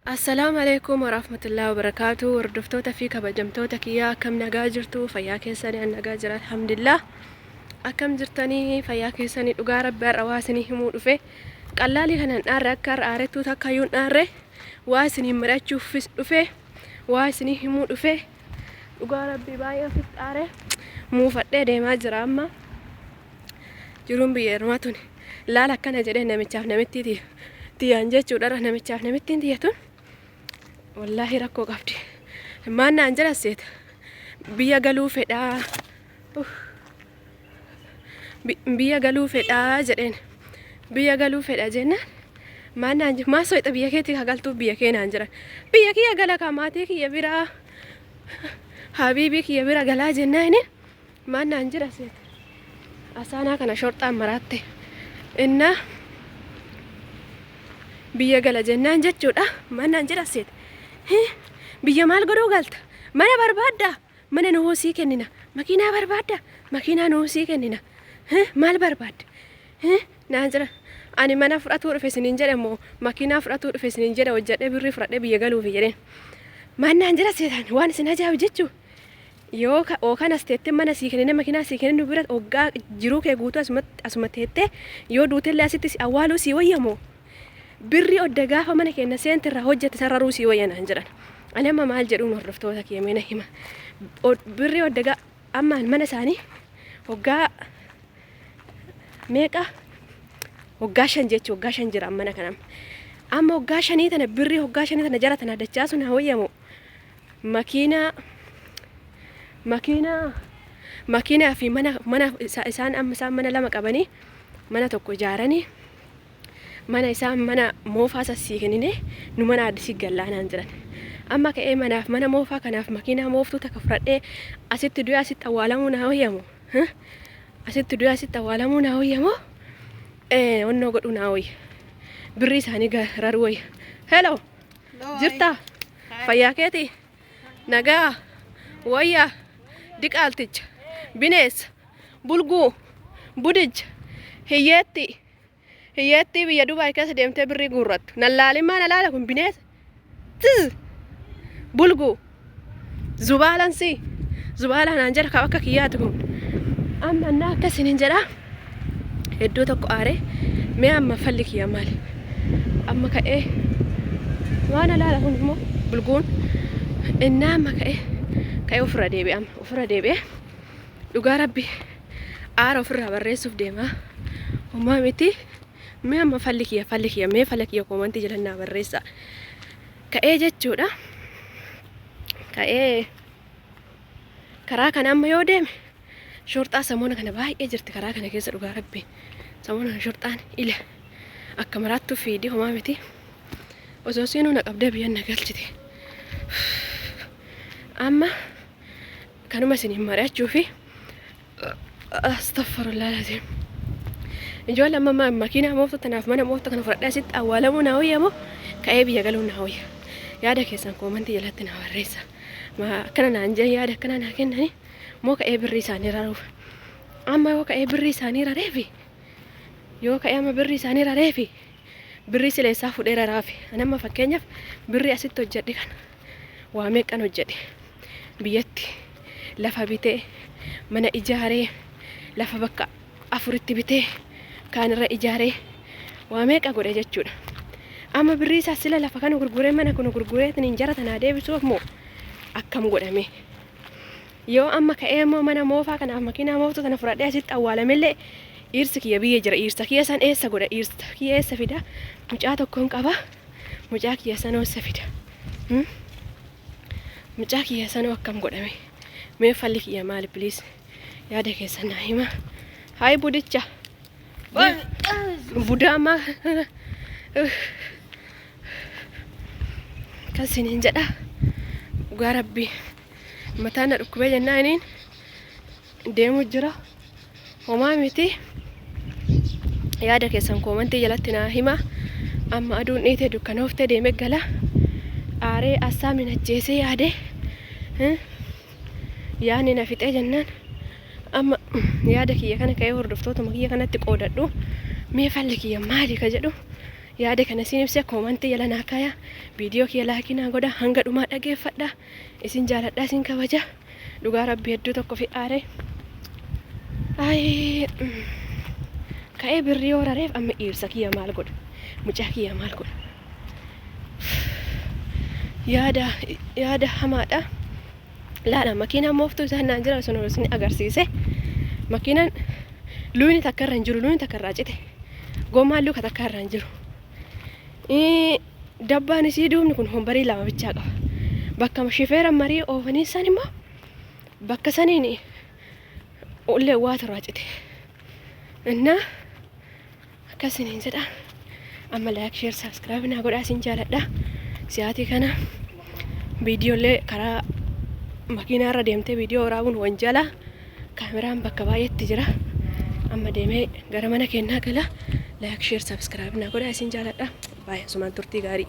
Assalaamu alaikum warahmatullahi wabarakaatu. Hordoftoota fi kabajamtoota kiyyaa, akkam nagaa jirtu? Fayyaa keessanii? An nagaa jira, alhamdulillah. Akkam jirtanii? Fayyaa keessanii? Dhugaa rabbi, har'a waa isinii himuu dhufe. Qallaalii kanan dhaarre, akka har'a aarettuu takka iyyuu hin dhaarre. Waa isinii mari'achuufis dhufe, waa isinii himuu dhufe. Dhugaa rabbi, baay'ee ofitti aare, muufadhee deemaa jira. Amma jiruun biyya ormaa tuni laala akkana jedhee namichaaf namittii tiyyaan jechuudha. Namichaaf namittiin tiyya tun wallaahi rakkoo qabdi. Maan naan jedha seeta? Biyya galuu fedhaa, biyya galuu fedhaa jedheen. Biyya galuu fedha jennaan, maan naan jedhu? Maa soyxa biyya keetti ka galtuuf biyya kee naan jedhan. Biyya kiyya gala ka maatii kiyya biraa, habiibii kiyya bira galaa jennaan, maan naan jedha seeta? Asaanaa kana shorxaan maraatte. Innaa biyya gala jennaan jechuudha, maan naan jedha seeta? Biyya maal godhuu galta? Mana barbaaddaa? Mana nuhuu sii kennina. Makiinaa barbaaddaa? Makiinaa nuhuu sii kennina. Maal barbaadda naan jedha. Ani mana fudhatuu dhufe isiniin jedhe moo makiinaa fudhatuu dhufe isiniin jedhe? Hojjedhee birrii fudhadhee biyya galuufi jedheen. Maal naan jedha seetaan? Waan isin ajaa'ibu jechuu, yoo yookaan as teettee mana sii kennine, makiinaa sii kennine, nu bira hoggaa jiruu kee guutuu asuma teettee yoo duutellee asitti si awwaaluu sii wayyamoo, birrii odda gaafa mana keenya seenti irraa hojjette sararuu sii wayya naan jedhan. Ani amma maal jedhuun? Hordoftoota kiyya, mee na hima. Birrii odda ammaan mana isaanii hoggaa meeqa, waggaa 5 jechuun, waggaa 5 jira mana kana. Amma waggaa 5 tana, birrii waggaa 5 tana jara tana dachaasu na wayyamu, makiinaa fi mana isaan amma isaan mana lama qabanii, mana tokko ijaaranii, mana isaan mana moofaa sassii kennine, nu mana addisii gallaanaan jiran. Amma ka'ee manaaf mana moofaa kanaaf makiinaa mooftuu takka fudhadhee asitti du'ee asitti awwaalamuu naa wayyamu? Asitti du'ee asitti awwaalamuu naa wayyamu? Onnoo godhuu naa wayya? Birrii isaanii raruu wayya? Hello, jirtaa? Fayyaa keetii? Nagaa wayyaa? Diqaalticha, bineessa, bulguu, budicha, hiyyeettii, hiyyeettii biyya Dubaay keessa deemtee birrii guurrattu. Nallaalimmaa na laala kun bineessa. Tiz! Bulguu. Zubaalan si. Zubaalaa naan jedha ka akka kiyyaati kun. Amma innaa akkasiniin jedha. Iddoo tokko aare. Mee amma falli kiyya maali? Amma ka'ee waan alaala kun immoo bulguun innaa amma ka'ee ofirra deebi'e, amma ofirra deebi'e. Dhugaa rabbi, aara ofirraa barreessuuf deema. Homaa miti. Mee amma falli kiyya, mee fala kiyya koomantii jala naa barreessa. Ka'ee jechuudha. Ka'ee karaa kana amma yoo deeme, shorxaa samoona kana baay'ee jirti karaa kana keessa. Dhugaa rabbi, samoona kana shorxaan ila akka maraattu fiidi. Homaa miti. Osoo siinuu na qabdee biyyan na galchite. Amma kanuma isiniin mari'achuu fi astaghfirullah alazim. Ijoollee, amma makiinaa mooftu tanaaf mana mooftu kana fudhadhee asitti awwaalamuu naa wayya moo ka'ee biyya galuu naa wayya? Yaada keessan koomantii jalatti naa barreessa. Akkana naan jedhan, yaada akkana naa kennani moo ka'ee birrii isaanii raruuf? Amma yoo ka'ee birrii isaanii rareefi, yoo ka'ee amma birrii isaanii rareefi, birrii sileessaa fudhee raraafi. Ani amma fakkeenyaaf birrii asitti hojjedhe kana waa meeqan hojjedhe, biyyatti lafa bitee, mana ijaaree, lafa bakka afuritti bitee, kaanirra ijaaree, waa meeqa godhe jechuudha. Amma birrii isaa sila lafa kana gurguree, mana kana gurguree jara tanaa deebisuuf moo akkam godhame? Yoo amma ka'ee immoo mana moofaa kanaaf makiinaa mooftuu tana fudhadhee asitti awwaalamellee, dhiirsi kiyya biyya jira. Dhiirsa kiyya san eessa godha? Dhiirsa kiyya eessa fida? Mucaa tokkoon qaba. Mucaa kiyya sanoo eessa fida? Mucaa kiyya sanoo akkam godhame? Mee falli kiyya maali? Please, yaada keessan naa hima. Hayi budicha, budaa ammaa akkasiniin jedha. Dhugaa rabbi, mataan na dhukkubee jennaaniin deemu jira. Homaa miti. Yaada keessan koomantii jalatti naa hima. Amma aduun dhiite, dukkanooftee, deemee gala. Aaree assaamin ajjeesee yaade, yaadni na fixee jennaan, amma yaada kiyya kana ka'ee hordoftootuma kiyya kanatti qoodadhu. Mee falli kiyya maali ka jedhu. Yaada kana isin ibse, koomantii jala naa kaaya. Viidiyoo kiyya laakii naa godha, hanga dhumaa dhageeffadha. Isin jaaladha, isin kabaja. Dhugaa Rabbi hedduu tokko fi aare. Ay, ka'ee birrii yoo rareef amma dhiirsa kiyya maal godha? Mucaa kiyya maal godha? Yaada yaada hamaadha. Laala, makiinaan mooftuu isaan naan jira sun isin agarsiise. Makiinaan luuyni takka irra hin jiru, luuyni takka irraa cite. Gommaan luka takka irra hin jiru. Dabbaan isii duubni kun hombarii lama bichaa qaba. Bakka shifeera marii oofanii san immoo bakka saniin ullee waatu irraa cite. Innaa akkasiniin jedha. Amma like, share, subscribe naa godhaa, isin jaaladha. Sa'aatii kana viidiyoolee karaa makiinaa irra deemtee viidiyoo waraabuun wanjala. Kaameraan bakka baay'eetti jira. Amma deemee gara mana keenyaa gala. Like, share, subscribe naa godhaa, isin jaaladha. Baay'ee sumaan turtii gaarii.